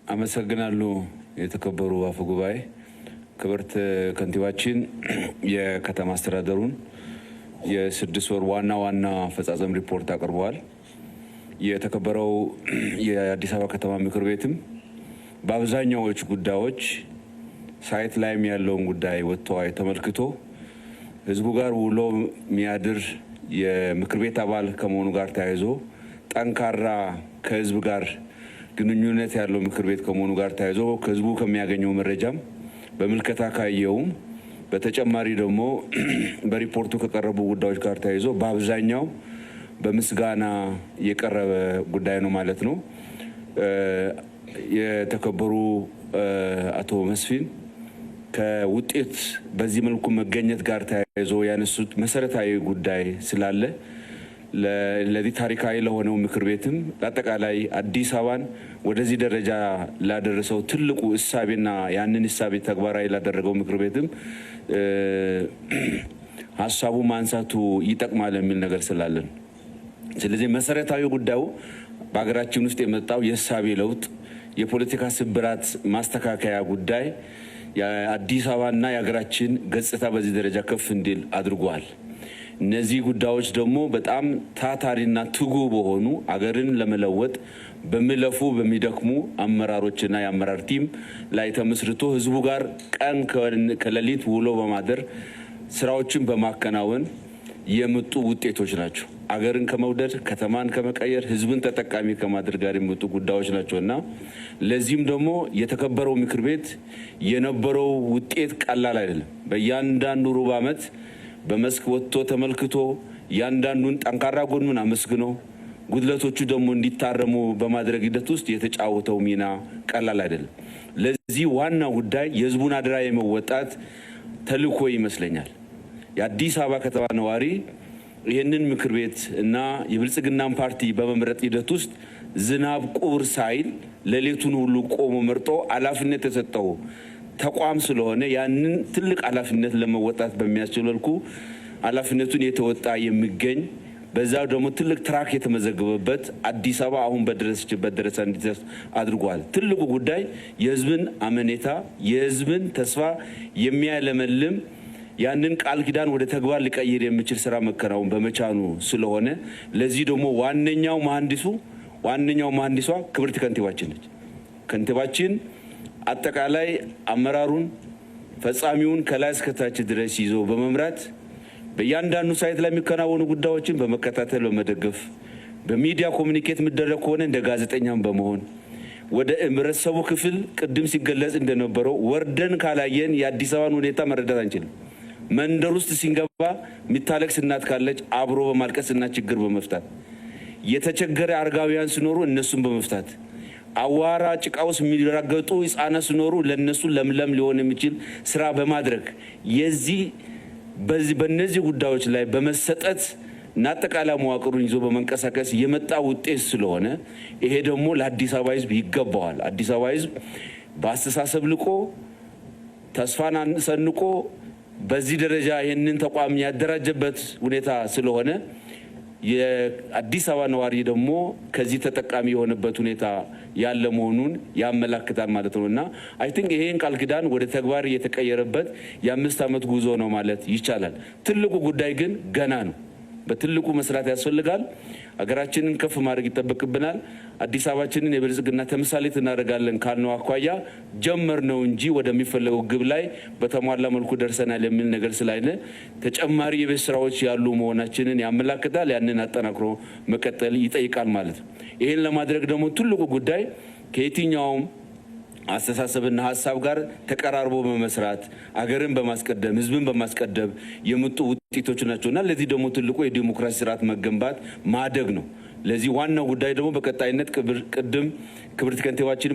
አመሰግናለሁ። የተከበሩ አፈ ጉባኤ፣ ክብርት ከንቲባችን የከተማ አስተዳደሩን የ6 ወር ዋና ዋና አፈጻጸም ሪፖርት አቅርበዋል። የተከበረው የአዲስ አበባ ከተማ ምክር ቤትም በአብዛኛዎቹ ጉዳዮች site ላይም ያለውን ጉዳይ ወጥቶ ተመልክቶ ህዝቡ ጋር ውሎ የሚያድር የምክር ቤት አባል ከመሆኑ ጋር ተያይዞ፣ ጠንካራ ከህዝብ ጋር ግንኙነት ያለው ምክር ቤት ከመሆኑ ጋር ተያይዞ፣ ከህዝቡ ከሚያገኘው መረጃም በምልከታ ካየውም በተጨማሪ ደግሞ በሪፖርቱ ከቀረቡ ጉዳዮች ጋር ተያይዞ በአብዛኛው በምስጋና የቀረበ ጉዳይ ነው ማለት ነው። የተከበሩ አቶ መስፍን ከውጤት በዚህ መልኩ መገኘት ጋር ተያይዞ ያነሱት መሰረታዊ ጉዳይ ስላለ ለዚህ ታሪካዊ ለሆነው ምክር ቤትም ለአጠቃላይ አዲስ አበባን ወደዚህ ደረጃ ላደረሰው ትልቁ እሳቤና ያንን እሳቤ ተግባራዊ ላደረገው ምክር ቤትም ሀሳቡ ማንሳቱ ይጠቅማል የሚል ነገር ስላለን፣ ስለዚህ መሰረታዊ ጉዳዩ በሀገራችን ውስጥ የመጣው የእሳቤ ለውጥ፣ የፖለቲካ ስብራት ማስተካከያ ጉዳይ የአዲስ አበባና የሀገራችን ገጽታ በዚህ ደረጃ ከፍ እንዲል አድርጓል። እነዚህ ጉዳዮች ደግሞ በጣም ታታሪና ትጉ በሆኑ፣ አገርን ለመለወጥ በሚለፉ፣ በሚደክሙ አመራሮችና የአመራር team ላይ ተመስርቶ ህዝቡ ጋር ቀን ከሌሊት ውሎ በማደር ስራዎችን በማከናወን የመጡ ውጤቶች ናቸው። አገርን ከመውደድ፣ ከተማን ከመቀየር፣ ህዝብን ተጠቃሚ ከማድረግ ጋር የመጡ ጉዳዮች ናቸው እና ለዚህም ደግሞ የተከበረው ምክር ቤት የነበረው ውጤት ቀላል አይደለም። በእያንዳንዱ ሩብ ዓመት በመስክ ወጥቶ ተመልክቶ እያንዳንዱን ጠንካራ ጎኑን አመስግኖ ጉድለቶቹ ደግሞ እንዲታረሙ በማድረግ ሂደት ውስጥ የተጫወተው ሚና ቀላል አይደለም። ለዚህ ዋና ጉዳይ የህዝቡን አደራ የመወጣት ተልዕኮ ይመስለኛል። የአዲስ አበባ ከተማ ነዋሪ ይህንን ምክር ቤት እና የብልጽግናን ፓርቲ በመምረጥ ሂደት ውስጥ ዝናብ ቁር ሳይል ሌሊቱን ሁሉ ቆሞ መርጦ ኃላፊነት የሰጠው ተቋም ስለሆነ ያንን ትልቅ ኃላፊነት ለመወጣት በሚያስችል መልኩ ኃላፊነቱን የተወጣ የሚገኝ፣ በዛ ደግሞ ትልቅ track የተመዘገበበት፣ አዲስ አበባ አሁን በደረሰችበት ደረጃ እንዲደርስ አድርጓል። ትልቁ ጉዳይ የህዝብን አመኔታ፣ የህዝብን ተስፋ የሚያለመልም፣ ያንን ቃል ኪዳን ወደ ተግባር ሊቀይር የሚችል ስራ መከናወን በመቻሉ ስለሆነ ለዚህ ደግሞ ዋነኛው መሀንዲሱ፣ ዋነኛው መሀንዲሷ ክብርት ከንቲባችን ነች። ከንቲባችን አጠቃላይ አመራሩን፣ ፈጻሚውን ከላይ እስከታች ድረስ ይዞ በመምራት፣ በእያንዳንዱ site ላይ የሚከናወኑ ጉዳዮችን በመከታተል፣ በመደገፍ፣ በሚዲያ communicate የሚደረግ ከሆነ እንደ ጋዜጠኛም በመሆን ወደ ህብረተሰቡ ክፍል ቅድም ሲገለጽ እንደነበረው ወርደን ካላየን የአዲስ አበባን ሁኔታ መረዳት አንችልም። መንደር ውስጥ ሲንገባ የሚታለቅስ እናት ካለች አብሮ በማልቀስና ችግር በመፍታት፣ የተቸገረ አረጋውያን ሲኖሩ እነሱን በመፍታት፣ አዋራ ጭቃ ውስጥ የሚራገጡ ህጻናት ሲኖሩ ለእነሱ ለምለም ሊሆን የሚችል ስራ በማድረግ የዚህ በዚህ በእነዚህ ጉዳዮች ላይ በመሰጠት እና አጠቃላይ መዋቅሩን ይዞ በመንቀሳቀስ የመጣ ውጤት ስለሆነ ይሄ ደግሞ ለአዲስ አበባ ህዝብ ይገባዋል። አዲስ አበባ ህዝብ በአስተሳሰብ ልቆ፣ ተስፋን ሰንቆ በዚህ ደረጃ ይህንን ተቋም ያደራጀበት ሁኔታ ስለሆነ የአዲስ አበባ ነዋሪ ደግሞ ከዚህ ተጠቃሚ የሆነበት ሁኔታ ያለ መሆኑን ያመላክታል ማለት ነው እና I think ይሄን ቃል ኪዳን ወደ ተግባር የተቀየረበት የ5 ዓመት ጉዞ ነው ማለት ይቻላል። ትልቁ ጉዳይ ግን ገና ነው። በትልቁ መስራት ያስፈልጋል። ሀገራችንን ከፍ ማድረግ ይጠበቅብናል። አዲስ አበባችንን የብልጽግና ተምሳሌት እናደርጋለን ካልነው አኳያ ጀመር ነው እንጂ ወደሚፈለገው ግብ ላይ በተሟላ መልኩ ደርሰናል የሚል ነገር ስላይደለ ተጨማሪ የቤት ስራዎች ያሉ መሆናችንን ያመላክታል። ያንን አጠናክሮ መቀጠል ይጠይቃል ማለት ነው። ይህን ለማድረግ ደግሞ ትልቁ ጉዳይ ከየትኛውም አስተሳሰብና ሀሳብ ጋር ተቀራርቦ በመስራት፣ አገርን በማስቀደም፣ ህዝብን በማስቀደም የመጡ ውጤቶች ናቸው እና ለዚህ ደግሞ ትልቁ የዲሞክራሲ ስርዓት መገንባት ማደግ ነው። ለዚህ ዋናው ጉዳይ ደግሞ በቀጣይነት ቅድም ክብርት ከንቲባችን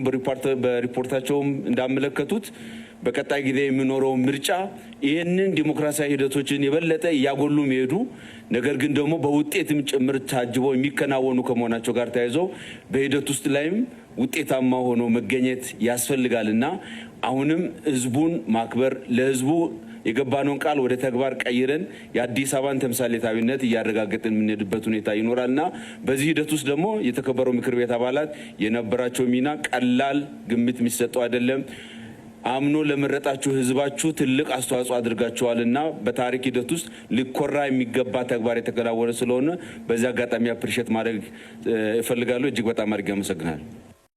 በሪፖርታቸውም እንዳመለከቱት በቀጣይ ጊዜ የሚኖረው ምርጫ ይህንን ዲሞክራሲያዊ ሂደቶችን የበለጠ እያጎሉ የሚሄዱ፣ ነገር ግን ደግሞ በውጤትም ጭምር ታጅበው የሚከናወኑ ከመሆናቸው ጋር ተያይዞ በሂደት ውስጥ ላይም ውጤታማ ሆኖ መገኘት ያስፈልጋል እና አሁንም ህዝቡን ማክበር፣ ለህዝቡ የገባነውን ቃል ወደ ተግባር ቀይረን የአዲስ አበባን ተምሳሌታዊነት እያረጋገጥን የምንሄድበት ሁኔታ ይኖራልና በዚህ ሂደት ውስጥ ደግሞ የተከበረው ምክር ቤት አባላት የነበራቸው ሚና ቀላል ግምት የሚሰጠው አይደለም። አምኖ ለመረጣችሁ ህዝባችሁ ትልቅ አስተዋጽኦ አድርጋችኋልና በታሪክ ሂደት ውስጥ ሊኮራ የሚገባ ተግባር የተከናወነ ስለሆነ በዚህ አጋጣሚ appreciate ማድረግ እፈልጋለሁ። እጅግ በጣም አድርጌ አመሰግናለሁ።